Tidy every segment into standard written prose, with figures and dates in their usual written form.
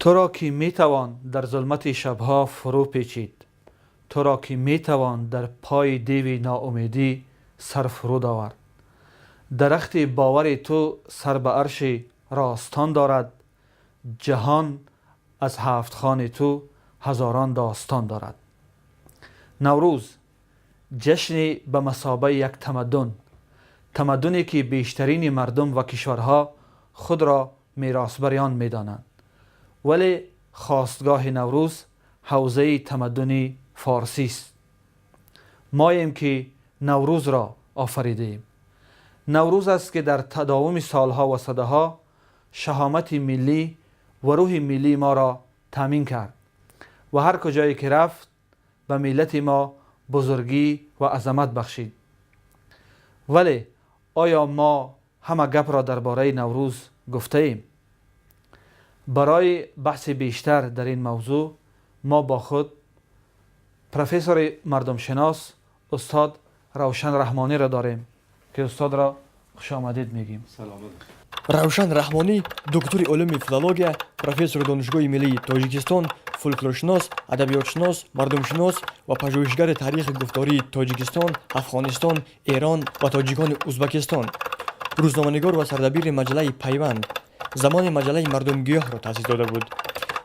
Туро ки метавон дар зулмати шабҳо фурӯ печид, туро ки метавон дар пои деви ноумедӣ сар фуруд овард. Дарахти бовари ту сар ба арши ростон дорад, ҷаҳон аз ҳафт хони ту ҳазорон достон дорад. Наврӯз ҷашне ба масобаи як тамаддун, тамаддуне ки бештарини мардум ва кишварҳо худро меросбари он медонанд. Вале хостгоҳи Наврӯз ҳавзаи тамаддуни форсӣ аст. Моем ки Наврӯзро офаридаем. Наврӯз аст ки дар тадовуми солҳо ва садаҳо шаҳомати миллӣ ва рӯҳи миллии моро таъмин кард ва ҳар куҷое ки рафт, ба миллати мо бузургӣ ва азамат бахшид. Вале оё мо ҳама гапро дар бораи Наврӯз гуфтаем? Барои баҳси бештар дар ин мавзӯъ мо бо худ профессори мардумшинос, устод Равшан Раҳмониро дорем, ки устодро хушомадед мегӯем. Равшан Раҳмонӣ, доктори улуми филология, профессори Донишгоҳи миллии Тоҷикистон, фолклоршинос, адабиётшинос, мардумшинос ва пажӯҳишгари таърихи гуфтории Тоҷикистон, Афғонистон, Эрон ва тоҷикони Узбакистон, рӯзноманигор ва сардабири маҷаллаи «Пайванд», замоне маҷаллаи «Мардумгиёҳ»-ро таъсис дода буд.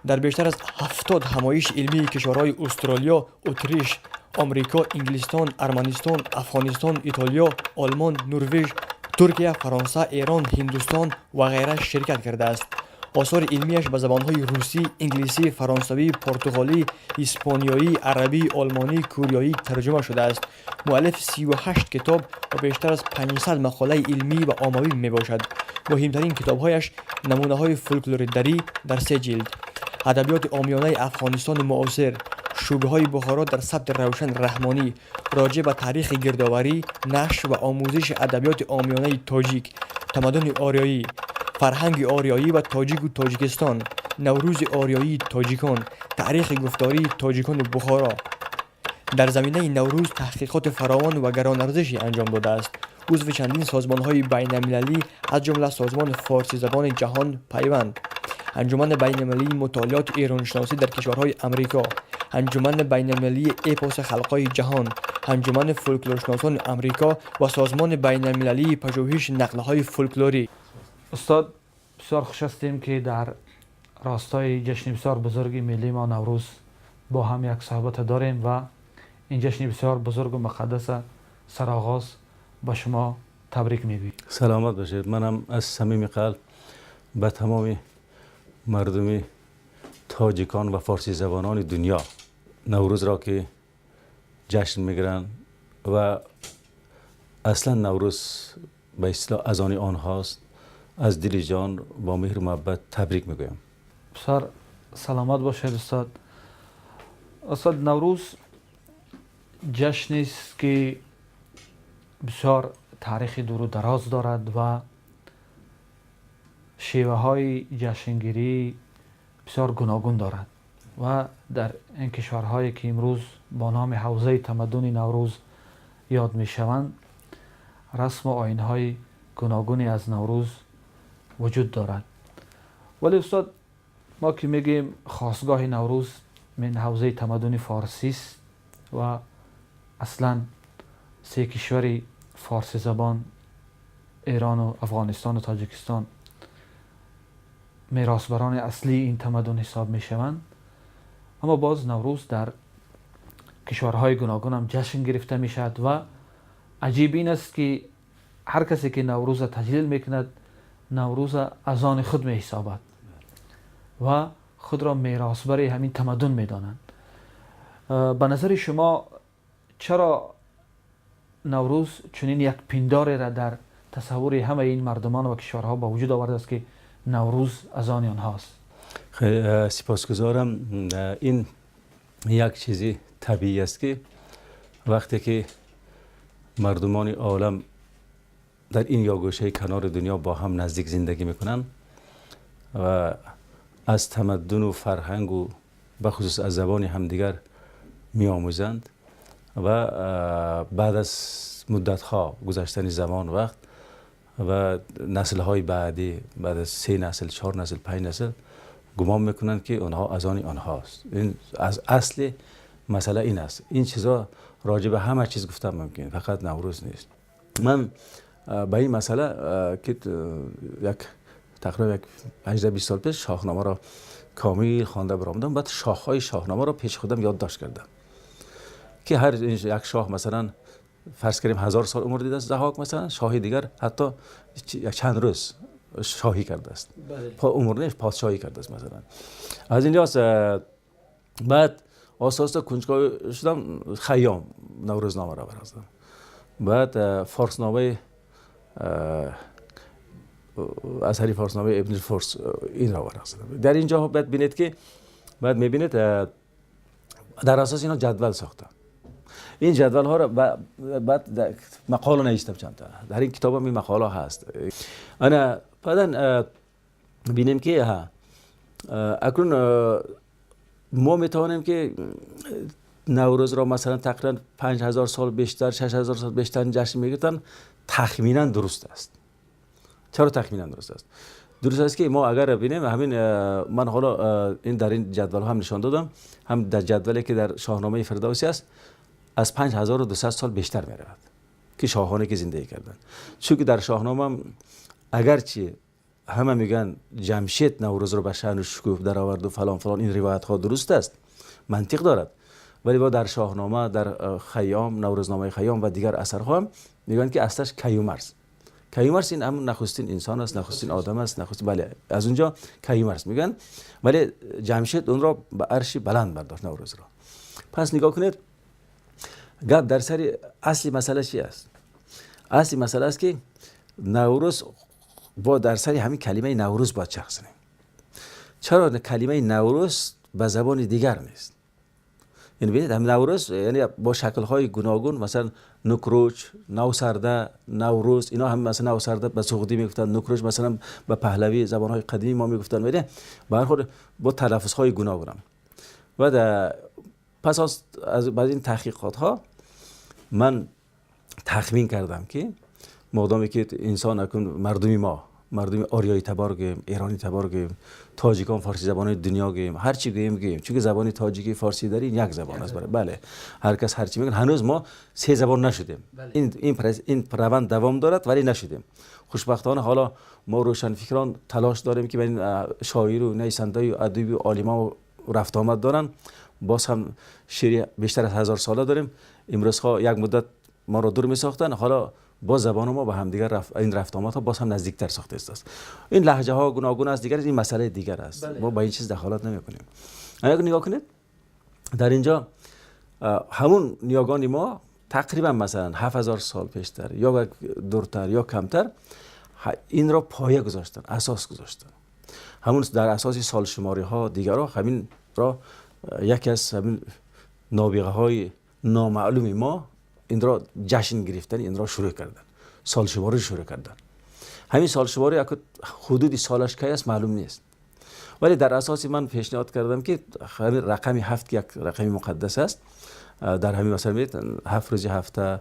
Дар бештар аз 70 ҳамоиши илмии кишварҳои Устуролиё, Утриш, Омрико, Инглистон, Арманистон, Афғонистон, Итолиё, Олмон, Норвеж, Туркия, Фаронса, Эрон, Ҳиндустон ва ғайра ширкат кардааст. Осори илмияш ба забонҳои русӣ, инглисӣ, фаронсавӣ, портуғолӣ, испониёӣ, арабӣ, олмонӣ, кӯриёӣ тарҷума шудааст. Муаллифи 38 китоб ва бештар аз 500 мақолаи илмӣ ва оммавӣ мебошад. Муҳимтарин китобҳояш: «Намунаҳои фолклори дарӣ» дар се ҷилд, «Адабиёти омиёнаи Афғонистони муосир», «Шӯгҳои Бухоро дар сабти Равшан Раҳмонӣ», «Роҷеъ ба таърихи гирдоварӣ, нашр ва омӯзиши адабиёти омиёнаи тоҷик», «Тамаддуни ориёӣ», «Фарҳанги ориёӣ ва тоҷику Тоҷикистон», «Наврӯзи ориёии тоҷикон», «Таърихи гуфтории тоҷикони Бухоро». Дар заминаи Наврӯз таҳқиқоти фаровон ва гаронарзише анҷом додааст. Узви чандин созмонҳои байналмилалӣ, аз ҷумла Созмони форсизабони ҷаҳон «Пайванд», Анҷумани байналмилалии мутолиоти эроншиносӣ дар кишварҳои Амрико, Анҷумани байналмилалии эпоси халқҳои ҷаҳон, Анҷумани фолклоршиносони Амрико ва Созмони байналмилалии пажӯҳиши нақлҳои фолклорӣ. Устод, бисёр хуш ҳастем, ки дар ростои ҷашни бисёр бузурги миллии мо Наврӯз бо ҳам як суҳбата дорем ва ин ҷашни бисёр бузургу муқаддаса сароғоз ба шумо табрик мегӯем. Саломат бошед. Манам аз самими қалб ба тамоми мардуми тоҷикон ва форсизабонони дунё, Наврӯзро ки ҷашн мегиранд ва аслан Наврӯз ба истилоҳ аз они онҳост, аз дили ҷон бо меҳру муҳаббат табрик мегӯям. Бисёр саломат бошед, устод. Устод, Наврӯз ҷашнест, ки бисёр таърихи дуру дароз дорад ва шеваҳои ҷашнгирӣ бисёр гуногун дорад ва дар ин кишварҳое, ки имрӯз бо номи ҳавзаи тамаддуни Наврӯз ёд мешаванд, расму оинҳои гуногуне аз Наврӯз вуҷуд дорад. Вале, устод, мо ки мегӯем, хостгоҳи Наврӯз мин ҳавзаи тамаддуни форсист ва аслан се кишвари форсизабон, Эрону Афғонистону Тоҷикистон, меросбарони аслии ин тамаддун ҳисоб мешаванд, аммо боз Наврӯз дар кишварҳои гуногун ҳам ҷашн гирифта мешавад ва аҷиб ин аст, ки ҳар касе ки Наврӯза таҷлил мекунад, Наврӯза аз они худ меҳисобад ва худро меросбари ҳамин тамаддун медонанд. Ба назари шумо, чаро Наврӯз чунин як пиндореро дар тасаввури ҳамаи ин мардумон ва кишварҳо ба вуҷуд овардааст, ки Наврӯз аз они онҳост? Хеле сипосгузорам. Ин як чизи табиӣ аст, ки вақте ки мардумони олам дар ин ё гӯшаи канори дунё бо ҳам наздик зиндагӣ мекунанд ва аз тамаддуну фарҳангу бахусус аз забони ҳамдигар меомӯзанд ва баъд аз муддатҳо гузаштани замон, вақт ва наслҳои баъдӣ, баъд аз се насл, чор насл, панҷ насл. گمان میکنند که آنها از آن آنهاست. این از اصل مسئله این است. این چیزا راجع به همه چیز گفتم ممکن، فقط نوروز نیست. من به این مسئله که یک تقریبا یک 18 20 سال پیش شاهنامه را کامل خوانده برآمدم، بعد شاخهای شاهنامه را پیش خودم یادداشت کردم که هر یک شاه مثلا فرض کنیم 1000 سال عمر دیده است، ضحاک مثلا شاه دیگر حتی چند روز شاهی کرده است، عمر نیست پادشاهی کرده است مثلا. از اینجاست بعد آساسا کنجکاو شدم، خیام نوروزنامه را برازدم، بعد فارسنامه اثری فارسنامه ابن فارس این را برازدم. در اینجا بعد بینید که بعد میبینید در اساس اینا جدول ساختم. این جدول ها را بعد مقاله نوشتم چند تا، در این کتابم این مقاله هست. انا بعدا بینیم که ها اکنون ما میتوانیم که نوروز را مثلا تقریبا 5000 سال بیشتر 6000 سال بیشتر جشن میگرفتن، تخمینا درست است. چرا تخمینا درست است؟ درست است که ما اگر ببینیم همین من حالا این در این جدول هم نشان دادم، هم در جدولی که در شاهنامه فردوسی است از 5200 سال بیشتر میرود که شاهانی که زندگی کردن. چون که در شاهنامه اگرچه همه میگن جمشید نوروز رو به شأن و شکوه در آورد و فلان فلان، این روایت ها درست است، منطق دارد، ولی با در شاهنامه در خیام نوروزنامه خیام و دیگر اثرها هم میگن که اصلش کیومرث. کیومرث این هم نخستین انسان است، نخستین آدم است، نخستین، بله از اونجا کیومرث میگن، ولی جمشید اون را به عرش بلند برداشت نوروز را. پس نگاه کنید گپ در سر اصل مسئله چی است؟ اصل مسئله است که نوروز با در سر همین کلمه نوروز باید چرخ زنیم. چرا کلمه نوروز به زبان دیگر نیست؟ یعنی ببینید هم نوروز یعنی با شکل‌های گوناگون، مثلا نکروچ، نوسرده، نوروز، اینا هم مثلا نوسرده به سغدی میگفتن، نکروچ مثلا به پهلوی زبان‌های قدیمی ما میگفتن، ولی به هر حال با تلفظ‌های گوناگون. و پس از بعد این تحقیقات ها من تخمین کردم که مادامی که انسان اکنون مردمی ما، مردم آریایی تبار گوییم، ایرانی تبار گوییم، تاجیکان فارسی زبان دنیا گوییم، هر چی گوییم گوییم، چون که زبان تاجیکی فارسی داری یک زبان است. بله هر کس هر چی میگه، هنوز ما سه زبان نشدیم. بله. این روند دوام دارد ولی نشدیم. خوشبختانه حالا ما روشنفکران تلاش داریم که این شاعر و نویسنده و ادیب و عالما و رفت آمد دارن، باز هم شعر بیشتر از 1000 ساله داریم. امروزها یک مدت ما را دور می ساختن، حالا با زبان ما با همدیگر این رفت آمدها باز هم نزدیکتر ساخته است. این لهجه ها گوناگون است دیگر، این مسئله دیگر است. بله. ما با این چیز دخالت نمی کنیم. اگر نگاه کنید در اینجا همون نیاگان ما تقریبا مثلا 7000 سال پیشتر یا دورتر یا کمتر این را پایه گذاشتن، اساس گذاشتن. همون در اساس سال شماری ها دیگرها همین را یکی از همین نابغه های نامعلوم ما این را جشن گرفتن، این را شروع کردن، سال شماری شروع کردن. همین سال شماری حدود سالش کی است معلوم نیست، ولی در اساس من پیشنهاد کردم که همین رقم 7 یک رقم مقدس است. در همین مثلا میگه 7 روز هفته،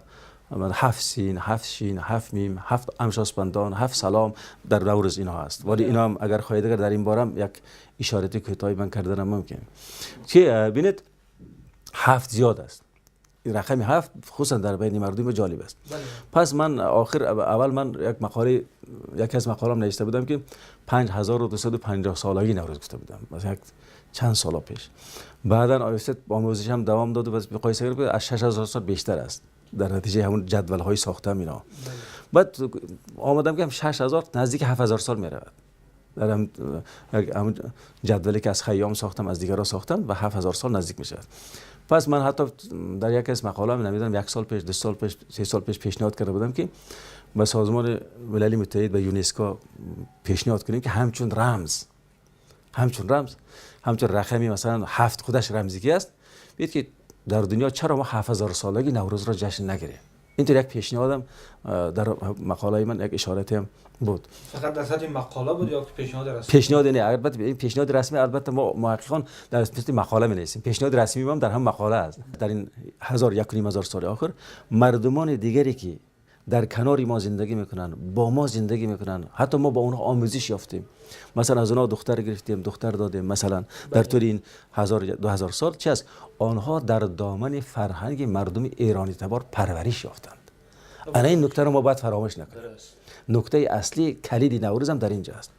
7 سین، 7 شین، 7 میم، 7 امشاسپندان، 7 سلام در نوروز اینها است. ولی اینا هم اگر خواهید اگر در این بارم یک اشاره کوتاهی من کردنم ممکن که ببینید 7 زیاد است. رقم 7 خصوصا در بین مردم جالب است. بله. پس من آخر اول من یک مقاله، یکی از مقالام نوشته بودم که 5250 سالگی نوروز گفته بودم، مثلا یک چند سال پیش. بعدا آیست آموزش هم دوام داد و بس مقایسه کردم از 6000 سال بیشتر است. در نتیجه همون جدول های ساختم اینا. بله. بعد آمدم که 6000 نزدیک 7000 سال می رود. در هم جدولی که از خیام ساختم، از دیگرها ساختم و 7000 سال نزدیک می شود. پس من حتی در یکی از مقاله‌ام نمیدونم 1 سال پیش، 2 سال پیش، 3 سال پیش پیشنهاد کرده بودم که به سازمان ملل متحد، به یونسکو پیشنهاد کنیم که همچون رمز، همچون رقمی مثلا 7 خودش رمزی است، ببینید که در دنیا چرا ما 7000 سالگی نوروز را جشن نگیریم. اینطور یک پیشنهادم در مقاله من یک اشاره هم بود. فقط در سطح مقاله بود یا پیشنهاد رسمی؟ پیشنهاد نه، البته این پیشنهاد رسمی، البته ما محققان در سطح مقاله می‌نویسیم. پیشنهاد رسمی ما هم در هم مقاله است. در این 1000 1.5 هزار سال آخر مردمان دیگری که дар канори мо зиндагӣ мекунанд, бо мо зиндагӣ мекунанд, ҳатто мо бо онҳо омӯзиш ёфтем, масалан аз онҳо духтар гирифтем, духтар додем, масалан дар тӯли ин 1000-2000 сол чи аст, онҳо дар домани фарҳанги мардуми эронӣ табор парвариш ёфтанд. Ана ин нуктаро мо бояд фаромӯш накунем. Нуктаи аслӣ, калиди Наврӯз ҳам дар инҷо аст.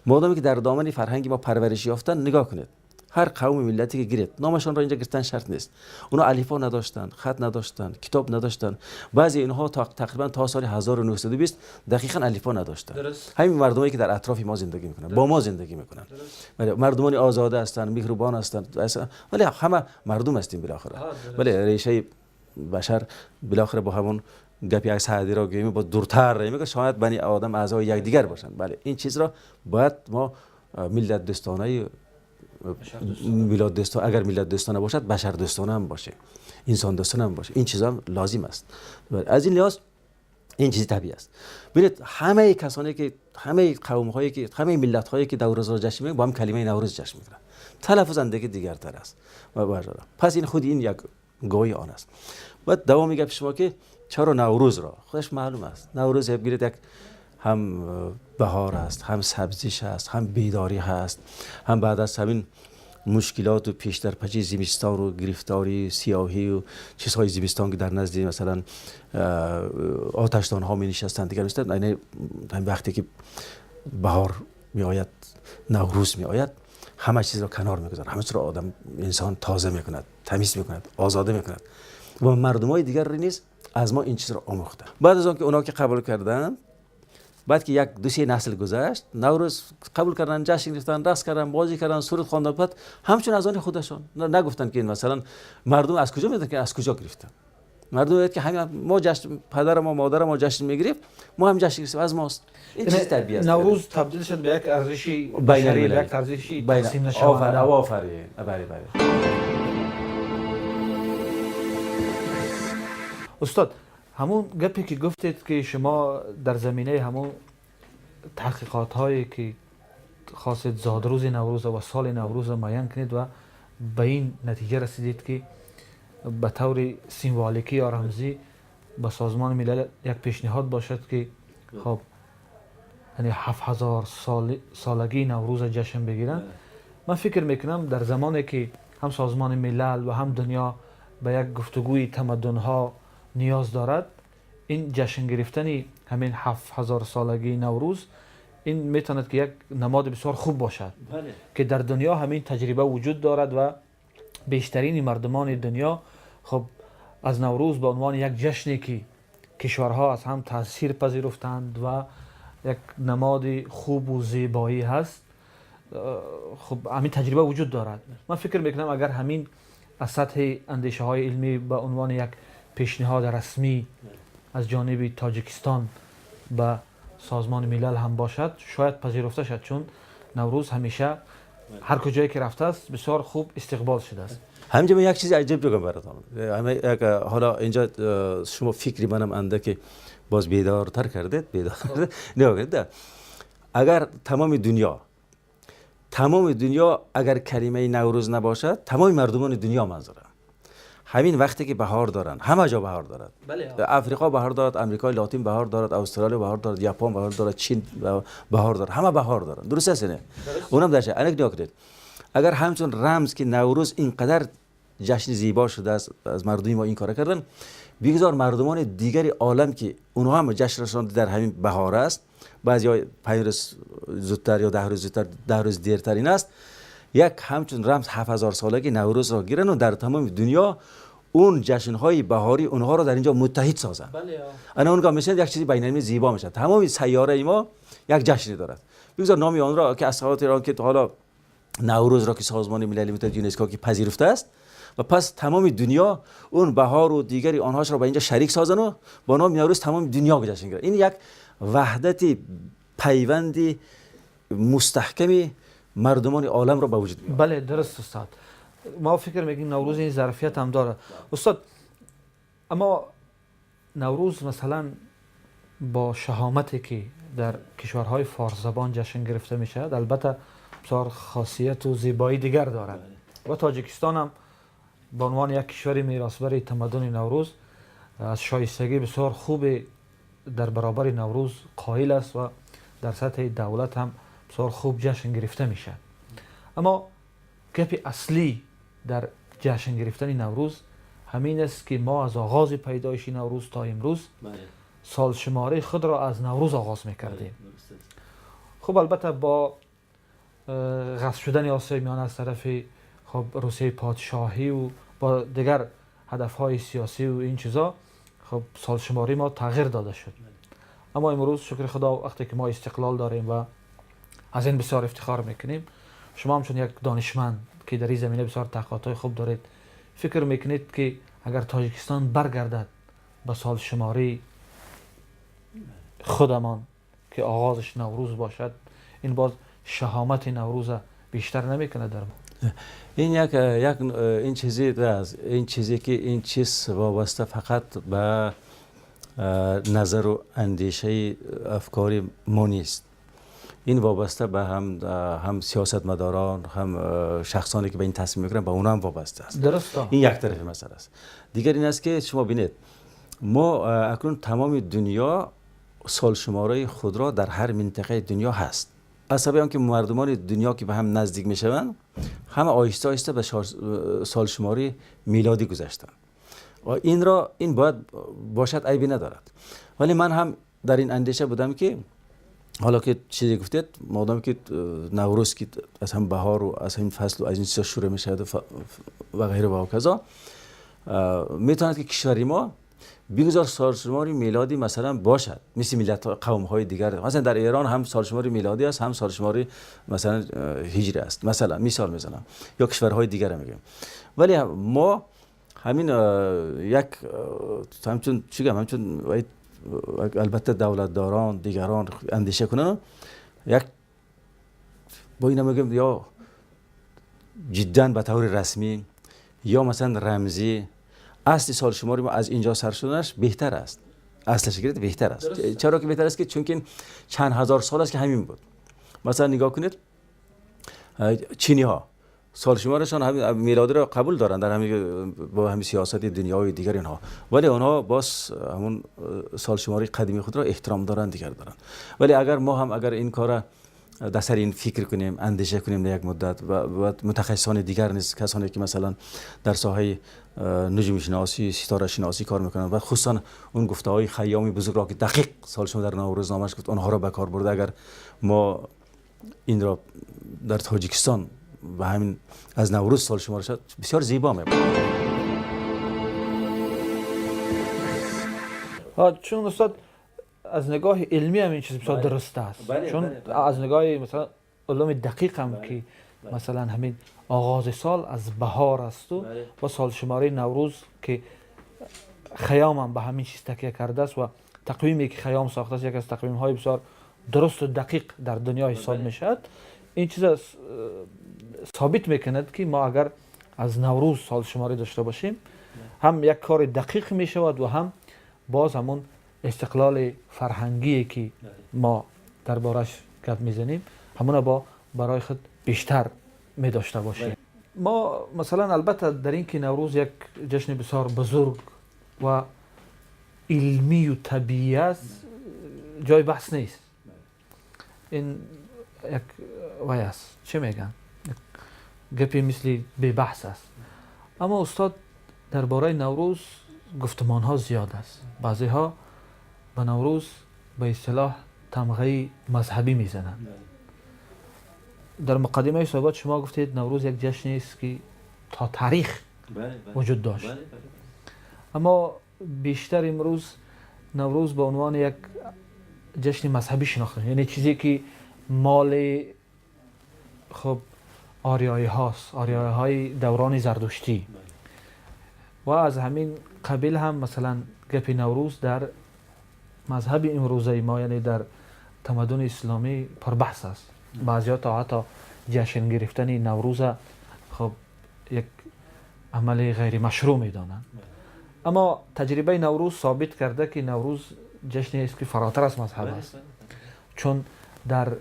Модоме ки дар домани фарҳанги мо парвариш ёфтанд, нигоҳ кунед, ҳар қавму миллате ки гиред, номашонро инҷа гирифтан шарт нест, онҳо алифо надоштанд, хат надоштанд, китоб надоштанд. Баъзе инҳо тақрибан то соли 1920 дақиқан алифо надоштанд. Ҳамин мардумое ки дар атрофи мо зиндагӣ мекунанд, бо мо зиндагӣ мекунанд, мардумони озода ҳастанд, меҳрубон ҳастанд, вале ҳама мардум ҳастем билохира. Вале решаи башар билохира бо ҳамон гапи як Саъдиро гӯем, бо дуртар мегӯяд, шояд бани одам аъзои якдигар бошанд. Бале, ин чизро бояд мо миллатдӯстонаи миллатдӯстон, агар миллатдӯстона бошад, башардӯстона ҳам бошем, инсондӯстона ҳам бошем. Ин чизо ҳам лозим аст. Аз ин лиҳоз ин чизи табиӣ аст. Бинед, ҳамаи касоне ки, ҳамаи қавмҳое ки, ҳамаи миллатҳое ки Наврӯзро ҷашн мегиранд, бо ҳам калимаи Наврӯз ҷашн мегиранд. Талаффуз андаке дигартар аст. Пас ин худи ин як гоҳи он аст. Баъд давоми гапи шумо ки чаро Наврӯзро, худаш маълум аст. Наврӯз гиред, як ҳам баҳор аст, ҳам сабзиш аст, ҳам бедорӣ ҳаст, ҳам баъд аз ҳамин мушкилоту пешдарпачи зимистону гирифторӣ, сиёҳию чизҳои зимистон ки дар назди масалан оташдонҳо менишастанд, дигар ҳамин вақте ки баҳор меояд, Наврӯз меояд, ҳама чизро канор мегузорад, ҳама чизро одам, инсон тоза мекунад, тамиз мекунад, озода мекунад ва мардумои дигарро низ аз мо ин чизро омӯхта. Баъд аз он ки онҳо ки қабул карданд, баъд ки як ду се насл гузашт, Наврӯз қабул карданд, ҷашн гирифтанд, рақс карданд, бозӣ карданд, суруд хонданд, баъд ҳамчун аз они худашон нагуфтанд ки масалан мардум аз куҷо медонанд ки аз куҷо гирифтанд. Мардум мегӯяд ки ҳамин мо ҷашн, падари мо, модари мо ҷашн мегирифт, мо ҳам ҷашн гирифтем, аз мост. Ин чизи табиӣ аст. Наврӯз табдил шуд ба як арзиши башарӣ, ба як арзиши тақсим нашаванда. Офарин, бале, бале. Устод, ҳамун гапе ки гуфтед ки шумо дар заминаи ҳамун таҳқиқотҳое ки хостед зодрӯзи Наврӯза ва соли Наврӯза муайян кунед ва ба ин натиҷа расидед ки ба таври символикӣ ё рамзӣ ба Созмони Милал як пешниҳод бошад ки хоб яъне 7000 солагии Наврӯза ҷашн бигиранд. Ман фикр мекунам дар замоне ки ҳам Созмони Милал ва ҳам дунё ба як гуфтугӯи тамаддунҳо ниёз дорад, ин ҷашн гирифтани ҳамин 7000 солагии Наврӯз ин метавонад ки як намоди бисёр хуб бошад ки дар дунё ҳамин таҷриба вуҷуд дорад ва бештарини мардумони дунё хоб аз Наврӯз ба унвони як ҷашне ки кишварҳо аз ҳам таъсир пазируфтанд ва як намоди хубу зебоӣ ҳаст, хуб ҳамин таҷриба вуҷуд дорад. Ман фикр мекунам агар ҳамин аз сатҳи андешаҳои илмӣ ба унвони як пешниҳоди расмӣ аз ҷониби Тоҷикистон ба Созмони Милал ҳам бошад, шояд пазируфта шавад, чун Наврӯз ҳамеша ҳар куҷое ки рафтааст бисёр хуб истиқбол шудааст. Ҳаминҷо ман як чизи аҷиб бигӯям баратон. Ҳоло инҷо шумо фикри манам андаке боз бедортар кардед, бедор. Нигоҳ кунед, агар тамоми дунё агар калимаи Наврӯз набошад, тамоми мардумони дунё манзурам ҳамин вақте ки баҳор доранд, ҳама ҷо баҳор дорад. Африқо баҳор дорад, Амрикои Лотин баҳор дорад, Австралия баҳор дорад, Япон баҳор дорад, Чин баҳор дорад, ҳама баҳор доранд. Дуруст аст не? Онам дар анак нигоҳ кунед, агар ҳамчун рамз ки Наврӯз инқадар ҷашни зебо шудааст, аз мардуми мо ин кора кардан, бигзор мардумони дигари олам ки онҳо ҳам ҷашнашон дар ҳамин баҳор аст, баъзеҳо 5 рӯз зудтар ё 10 рӯз зудтар, 10 рӯз дертар ин аст, як ҳамчун рамз 7000 солаги Наврӯзро гиранд ва дар тамоми дунё он ҷашнҳои баҳорӣ онҳоро дар инҷо муттаҳид созанд. Ана он гоҳ мешавад як чизи байналмилалӣ зебо мешавад. Тамоми сайёраи мо як ҷашне дорад. Бигзор номи онро ки аз хотири он ки ҳоло Наврӯзро ки Созмони Милали Муттаҳид ЮНЕСКО ки пазируфтааст, ва пас тамоми дунё он баҳору дигари онҳоро ба инҷо шарик созанд ва бо номи Наврӯз тамоми дунё ҷашн гиранд. Ин як ваҳдати пайванди мустаҳками мардумони оламро ба вуҷуд меорад. Бале, дуруст устод. Мо фикр мекунем Наврӯз ин зарфият ҳам дорад. Устод, аммо Наврӯз масалан бо шаҳомате ки дар кишварҳои форсзабон ҷашн гирифта мешавад, албатта бисёр хосияту зебоии дигар дорад ва Тоҷикистон ҳам ба унвони як кишвари меросбари тамаддуни Наврӯз аз шоистагии бисёр хубе дар баробари Наврӯз қоил аст ва дар сатҳи давлат ҳам бисёр хуб ҷашн гирифта мешавад. Аммо гапи аслӣ дар ҷашн гирифтани Наврӯз ҳамин аст, ки мо аз оғози пайдоиши Наврӯз то имрӯз солшумории худро аз Наврӯз оғоз мекардем. Хуб, албатта, бо ғасб шудани Осиёи Миёна аз тарафи, хуб, Русияи подшоҳӣ бо дигар ҳадафҳои сиёсию ин чизо, хуб, солшумории мо тағйир дода шуд. Аммо имрӯз, шукри Худо, вақте ки мо истиқлол дорем ва аз ин бисёр ифтихор мекунем, шумо ҳамчун як донишманд, ки дар ин замина бисёр таҳқиқотҳои хуб доред, фикр мекунед, ки агар Тоҷикистон баргардад ба солшумории худамон, ки оғозаш Наврӯз бошад, ин боз шаҳомати Наврӯза бештар намекунад дар мо? Ин як ин чизе аст, ин чизе ки ин чиз вобаста фақат ба назару андешаи афкори мо нест. Ин вобаста ба ҳам сиёсатмадорон, ҳам шахсоне ки ба ин тасмим мекунанд, ба онҳо ҳам вобаста аст. Дуруст. Ин як тарафи масъала аст. Дигар ин аст, ки шумо бинед, мо акнун тамоми дунё солшумораи худро дар ҳар минтақаи дунё ҳаст. Аз сабаби он ки мардумони дунё ки ба ҳам наздик мешаванд, ҳама оҳиста оҳиста ба солшумории милодӣ гузаштанд. Инро ин бояд бошад, айбе надорад. Вале ман ҳам дар ин андеша будам, ки ҳоло ки чизе гуфтед, модоме ки Наврӯз ки аз ҳам баҳору аз ҳамин фаслу аз ин чизо шурӯъ мешавад ва ғайра ва ҳоказо, метавонад, ки кишвари мо бигузор солшумори милодӣ масалан бошад, мисли миллат қавмҳои дигар. Масалан, дар Эрон ҳам солшумори милодӣ аст, ҳам солшумори масалан ҳиҷрӣ аст, масалан мисол мезанам, ё кишварҳои дигарро мегӯем. Вале мо ҳамин як ҳамчун чӣ гӯям, ҳамчун албатта давлатдорон, дигарон андеша кунанд, як бо ина мегӯем, ё ҷиддан ба таври расмӣ, ё масалан рамзӣ, асли солшумори мо аз инҷо сар шуданаш беҳтар аст. Аслаш гирифт беҳтар аст. Чаро ки беҳтар аст? Ки чунки чанд ҳазор сол аст, ки ҳамин буд. Масалан, нигоҳ кунед, чиниҳо солшуморашон милодиро қабул доранд дар ҳамин бо ҳамин сиёсати дунёи дигар инҳо, вале онҳо боз ҳамун солшумори қадими худро эҳтиром доранд, дигар доранд. Вале агар мо ҳам агар ин кора дар сари ин фикр кунем, андеша кунем як муддат, ва мутахассисони дигар низ, касоне ки масалан дар соҳаи нуҷумшиносӣ, ситорашиносӣ кор мекунанд ва хусусан он гуфтаҳои Хайёми бузургро, ки дақиқ солшумор дар Наврӯзномааш гуфт, онҳоро ба кор бурда, агар мо инро дар Тоҷикистон ба ҳамин аз Наврӯз солшумор шуд, бисёр зебо мебошад. Чун, устод, аз нигоҳи илмӣ ҳам ин чиз бисёр дуруст аст, чун аз нигоҳи масалан улуми дақиқ ҳам, ки масалан ҳамин оғози сол аз баҳор асту ва солшумории Наврӯз, ки Хаём ҳам ба ҳамин чиз такя кардааст ва тақвиме ки Хаём сохтааст, яке аз тақвимҳои бисёр дурусту дақиқ дар дунё ҳисоб мешавад, ин чиз собит мекунад, ки мо агар аз Наврӯз солшуморӣ дошта бошем, ҳам як кори дақиқ мешавад ва ҳам боз ҳамун истиқлоли фарҳангие, ки мо дар бораш гап мезанем, ҳамуна бо барои худ бештар медошта бошем. Мо масалан, албатта, дар ин ки Наврӯз як ҷашни бисёр бузург ва илмию табиӣ аст, ҷои баҳс нест. Ин як вай аст, чӣ мегӯянд, гапи мисли бебаҳс аст. Аммо, устод, дар бораи Наврӯз гуфтумонҳо зиёд аст. Баъзеҳо ба Наврӯз ба истилоҳ тамғаи мазҳабӣ мезананд. Дар муқаддимаи суҳбат шумо гуфтед, Наврӯз як ҷашнест, ки то таърих вуҷуд дошт, аммо бештар имрӯз Наврӯз ба унвони як ҷашни мазҳабӣ шинохта, яъне чизе ки моли, хуб, ориёиҳост, ориёиҳои даврони зардуштӣ ва аз ҳамин қабил ҳам масалан гапи Наврӯз дар мазҳаби имрӯзаи мо, яъне дар тамаддуни исломӣ, пурбаҳс аст. Баъзеҳо то ҳатто ҷашн гирифтани Наврӯза, хуб, як амали ғайримашрӯъ медонанд. Аммо таҷрибаи Наврӯз собит карда, ки Наврӯз ҷашнест, ки фаротар аз мазҳаб аст, чун дар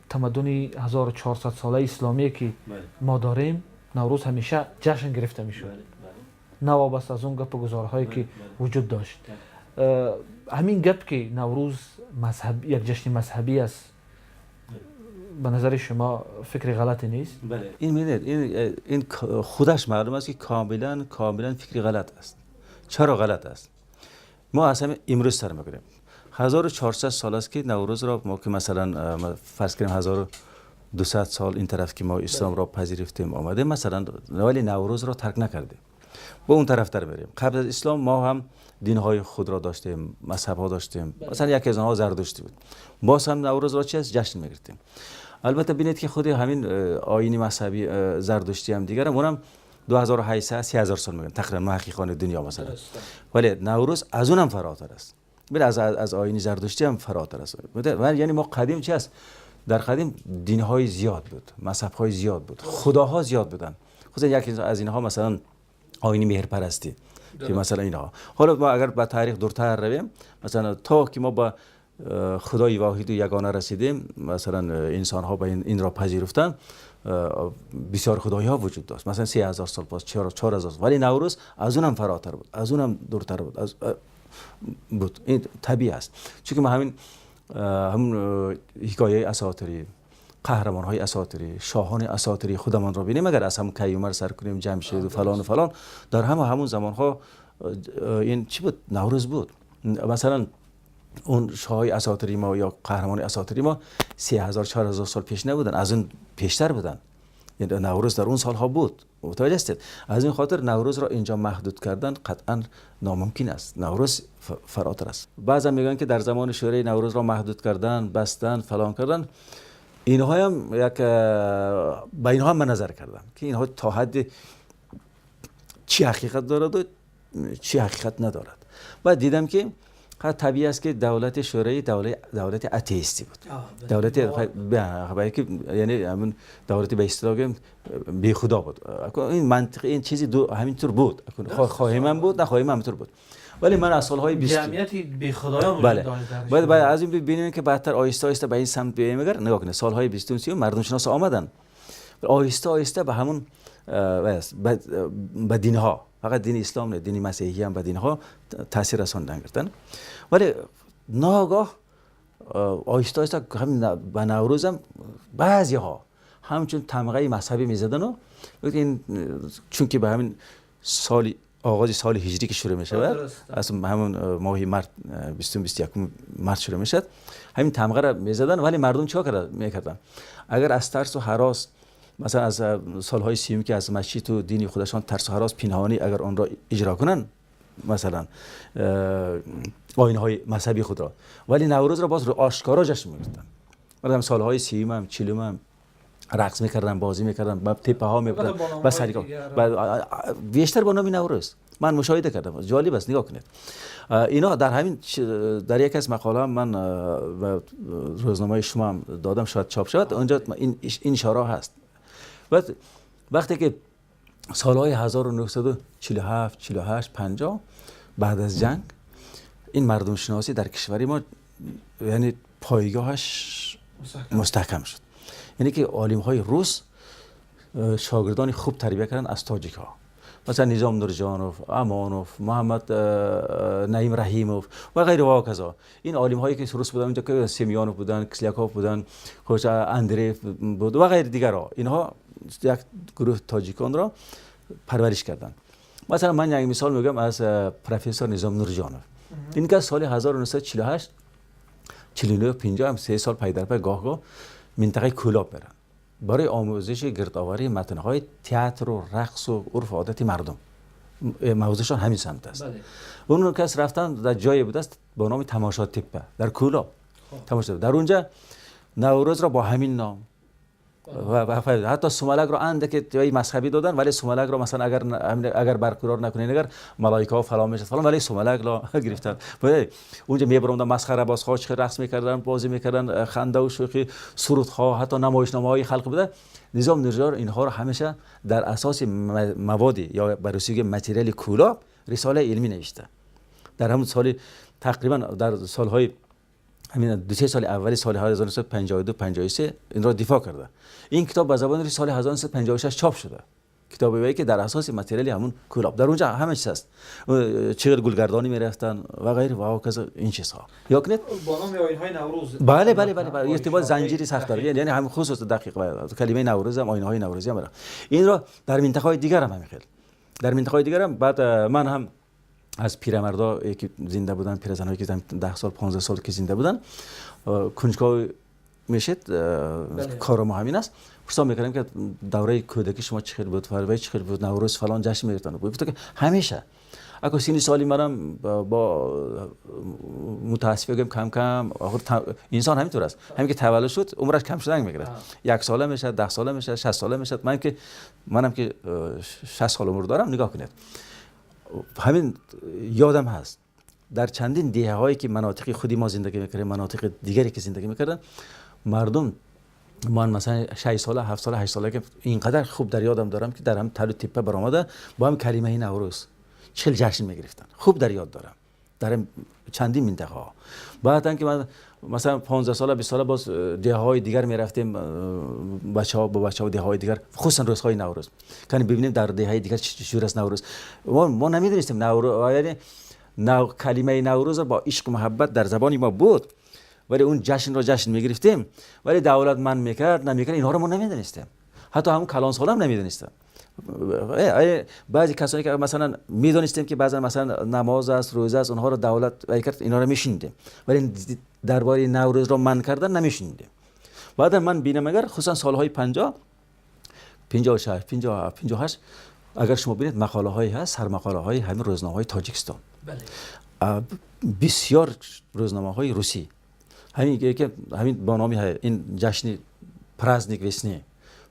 тамаддуни 1400 солаи исломие, ки мо дорем, Наврӯз ҳамеша ҷашн гирифта мешуд, навобаста аз он гапу гузорҳое, ки вуҷуд дошт. Ҳамин гап ки Наврӯз мазҳаб, як ҷашни мазҳабӣ аст, ба назари шумо фикри ғалате нест? Бале, ин медонед, ин худаш маълум аст, ки комилан комилан фикри ғалат аст. Чаро ғалат аст? Мо аз ҳамин имрӯз сар мекунем. 1400 сол аст, ки Наврӯзро мо ки масалан фарз кунем, 1200 сол ин тараф ки мо исломро пазируфтем, омадем масалан, вале Наврӯзро тарк накардем. Ба он тарафтар мерем. Қабл аз ислом мо ҳам динҳои худро доштем, мазҳабҳо доштем. Масалан, яке аз онҳо зардуштӣ буд. Боз ҳам Наврӯзро чи аст, ҷашн мегирифтем. Албатта, бинед, ки худи ҳамин оини мазҳаби зардуштӣ ҳам дигарам, онам 2800 3000 сол мегӯянд тақрибан муҳаққиқони дунё масалан. Вале Наврӯз аз онам фаротар аст. Бибин, аз оини зардуштӣ ҳам фаротар аст. Яъне мо қадим чи аст, дар қадим динҳои зиёд буд, мазҳабҳои зиёд буд, худоҳо зиёд буданд. Хусусан яке аз инҳо масалан оини меҳрпарастӣ, ки масалан инҳо. Ҳоло мо агар ба таърих дуртар равем, масалан, то ки мо ба худои воҳиду ягона расидем, масалан, инсонҳо ба инро пазируфтанд, бисёр худоиҳо вуҷуд дошт, масалан 3000 сол пас, 4000. Вале Наврӯз аз онам фаротар буд, аз онам дуртар буд, аз буд. Ин табиӣ аст, чунки мо ҳамин ҳикояи асотирӣ, қаҳрамонҳои асотирӣ, шоҳони асотирии худамонро бинем, агар аз ҳамун Каюмар сар кунем, Ҷамшеду фалону фалон, дар ҳама ҳамун замонҳо ин чӣ буд? Наврӯз буд. Масалан, он шоҳои асотирии мо ё қаҳрамони асотирии мо 3000, 4000 сол пеш набуданд, аз он пештар буданд. Наврӯз дар он солҳо буд. Мутаваҷҷеҳ ҳастед? Аз ин хотир Наврӯзро инҷо маҳдуд кардан қатъан номумкин аст. Наврӯз фаротар аст. Баъзан мегӯянд, ки дар замони Шӯравӣ Наврӯзро маҳдуд кардан, бастан, фалон кардан. Инҳоям як, ба инҳо ман назар кардам, ки инҳо то ҳадди чӣ ҳақиқат дораду чӣ ҳақиқат надорад. Баъд дидам, ки табиӣ аст, ки давлати Шӯравӣ давлати атеистӣ буд, давлати ки яъне ҳамун давлати ба истилоҳ гӯем бехудо буд. Ин мантиқи ин чизи ҳамин тур буд, хоҳем буд, нахоҳем, ҳамин тур буд. Вале ман аз солҳои ҷамъияти бехудоён. Бале, бояд аз ин бибинем, ки баъдтар оҳиста оҳиста ба ин самт биёем. Агар нигоҳ кунед, солҳои 20-ум, 30-ум мардумшиносо омаданд, оҳиста оҳиста ба ҳамун ба динҳо, фақат дини ислом не, дини масеҳӣ ҳам, ба динҳо таъсир расондан гирифтанд. Вале ногоҳ оҳиста оҳиста ҳамин ба Наврӯзам баъзеҳо ҳамчун тамғаи мазҳабӣ мезадану ин, чунки ба ҳамин соли оғози соли ҳиҷрӣ ки шурӯъ мешавад, аз ҳамон моҳи март, 20-ум, 21-уми март шурӯъ мешавад, ҳамин тамғаро мезаданд. Вале мардум чикор мекарданд? Агар аз тарсу ҳарос, масалан, аз солҳои 30-ум, ки аз масҷиду дини худашон тарсу ҳарос, пинҳонӣ агар онро иҷро кунанд, масалан, оинҳои мазҳаби худро, вале Наврӯзро боз ошкоро ҷашн мегирифтанд. Мардам солҳои 30-умам, 40-умам рақс мекарданд, бозӣ мекарданд, ба теппаҳо мебурданд, ба саргоҳ, бештар бо номи Наврӯз ман мушоҳида кардам. Ҷолиб аст, нигоҳ кунед. Ино дар ҳамин, дар яке аз мақолаам ман ба рӯзномаи шумо ҳам додам, шояд чоп шавад, онҷо ин ишораҳо ҳаст. Баъд вақте ки солҳои 1947, 48, 50, баъд аз ҷанг, ин мардумшиносӣ дар кишвари мо, яъне пойгоҳаш мустаҳкам шуд, яъне ки олимҳои рус шогирдони хуб тарбия карданд аз тоҷикҳо, масалан, Низом Нурҷонов, Амонов, Муҳаммад Наим Раҳимов ва ғайра ва ҳоказо. Ин олимҳое ки рус буданд онҷо, ки Семёнов буданд, Кисляков буданд, хуш Андреев буд ва ғайри дигарҳо, инҳо як гурӯҳ тоҷиконро парвариш карданд. Масалан, ман як мисол мегӯям аз профессор Низом Нурҷонов. Ин кас соли 1948, 49, 50 ҳам 3 сол пай дар пай гоҳ-гоҳ минтақаи Кӯлоб меранд барои омӯзиши гирдоварии матнҳои театру рақсу урфу одати мардум. Мавзӯшон ҳамин самт аст. Он кас рафтан, дар ҷое будааст бо номи Тамошотеппа дар Кӯлоб, Тамошотеппа. Дар унҷа Наврӯзро бо ҳамин ном ва ҳатто сумалакро андаке ҷои мазҳабӣ додан, вале сумалакро, масалан, агар барқарор накунед, агар малоикаҳо фалон мешавад, фалон, вале сумалакро гирифтан. Унҷа мебаромдан, масхарабозҳо чӣ рақс мекарданд, бозӣ мекарданд, хандаву шӯхӣ, сурудҳо, ҳатто намоишномаҳои халқ буда. Низом Нурҷонов инҳоро ҳамеша дар асоси маводи ё ба русӣ материали Кӯлоб рисолаи илмӣ навишта. Дар ҳамун соли, тақрибан дар солҳои ҳамин 2-3 соли аввали соли 1952, 53 инро дифоъ карда. Ин китоб ба забони русӣ соли 1956 чоп шуда. Китобе ки дар асоси материали ҳамун Кӯлоб, дар онҷа ҳама чиз аст, чӣ гулгардонӣ мерафтан ва ғайр ва ҳоказо, ин чизҳо ё кунед. Бо номи оинҳои Наврӯз. Бале, иртибот занҷири сахт дорад, яъне ҳам хусус дақиқ калимаи Наврӯз ҳам, оинҳои наврӯзӣ ҳам. Инро дар минтақаҳои дигар ҳам ҳамин хел, дар минтақаҳои дигар ҳам. Баъд ман ҳам аз пирамардо ки зинда буданд, пиразанҳое ки 10 сол, 15 сол ки зинда буданд, кунҷков мешед, кору мо ҳамин аст, пурсон мекардем, ки давраи кӯдакӣ шумо чӣ хел буд, вай чӣ хел буд, Наврӯз фалон ҷашн мегирифтанд. Гуфта, ки ҳамеша ако синни соли манам бо мутаассиф бигӯем, кам кам инсон ҳаминтур аст, ҳамин ки таваллуд шуд, умраш кам шудан мегирад, як сола мешавад, 10 сола мешавад, 60 сола мешавад. Ман ки манам ки 60 сол умр дорам, нигоҳ кунед, ҳамин ёдам ҳаст, дар чандин деҳаҳое ки манотиқи худи мо зиндагӣ мекардем, манотиқи дигаре ки зиндагӣ мекарданд мардум, ман масалан 6 сола, 7 сола, 8 сола ки инқадар хуб дар ёдам дорам, ки дар ҳам талу теппа баромада бо ҳам калимаи Наврӯз чӣ хел ҷашн мегирифтанд. Хуб дар ёд дорам, дар чандин минтақаҳо. Баъдан ки ман масалан 15 сола, 20 сола, боз деҳаҳои дигар мерафтем, бачаҳо бо бачаҳо деҳаҳои дигар, хусусан рӯзҳои Наврӯз, кани бибинем, дар деҳаи дигар чӣ ҷур аст Наврӯз. Мо намедонистем Наврӯз, яъне калимаи Наврӯзро бо ишқу муҳаббат дар забони мо буд, вале он ҷашнро ҷашн мегирифтем, вале давлат манъ мекард, намекард, инҳоро мо намедонистем. Ҳатто ҳамун калонсолам намедонистам. Баъзе касоне ки масалан медонистем, ки баъзан масалан намоз аст, рӯза аст, онҳоро давлат вай кард, инҳоро мешунидем, вале дар бораи Наврӯзро манъ кардан намешунидем. Баъдан ман бинам, агар хусусан солҳои 50, 56, 57, 58, агар шумо бинед, мақолаҳое ҳаст, сармақолаҳои ҳамин рӯзномаҳои Тоҷикистон, бисёр рӯзномаҳои русӣ, ҳамин ки ҳамин бо номи ин ҷашни праздник весны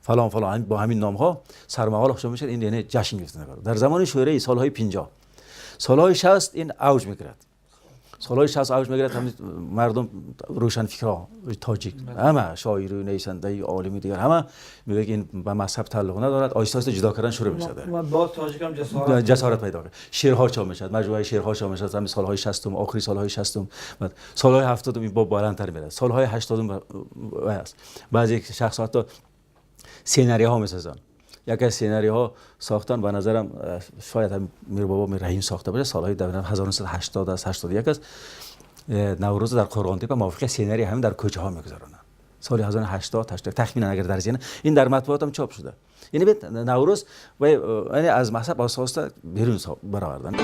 фалон фалон, бо ҳамин номҳо сармақола хушо мешавад. Ин яъне ҷашн гирифта дар замони шӯравӣ, солҳои 50, солҳои 60 ин авҷ мегирад, солҳои 60 авҷ мегирад. Ҳамин мардум, рӯшанфикрҳо тоҷик, ҳама шоиру нависандаи, олими дигар, ҳама мегӯяд, ки ин ба мазҳаб тааллуқ надорад. Оҳиста оҳиста ҷудо кардан шурӯъ мешавад. Боз тоҷикам ҷасорат ҷасорат пайдо кард, шеърҳо чоп мешавад, маҷмӯаи шеърҳо чоп мешавад. Ҳамин солҳои 60-ум, охири солҳои 60-ум, солҳои 70-ум ин бо баландтар меравад, солҳои 80-ум аст. Баъзе шахсҳо ҳатто сценариҳо месозанд. Яке аз сценариҳо сохтан, ба назарам, шояд Мирбобо Мирраҳим сохта бошад, солҳои 1980 аст, 81 аст, Наврӯз дар Қурғонтепа мувофиқи сценарий ҳамин дар кӯчаҳо мегузаронанд, соли 1980, 81 тахминан, агар дар зина, ин дар матбуотам чоп шуда. Яъне бед, Наврӯз яъне аз мазҳаб оҳиста оҳиста берун баровардан.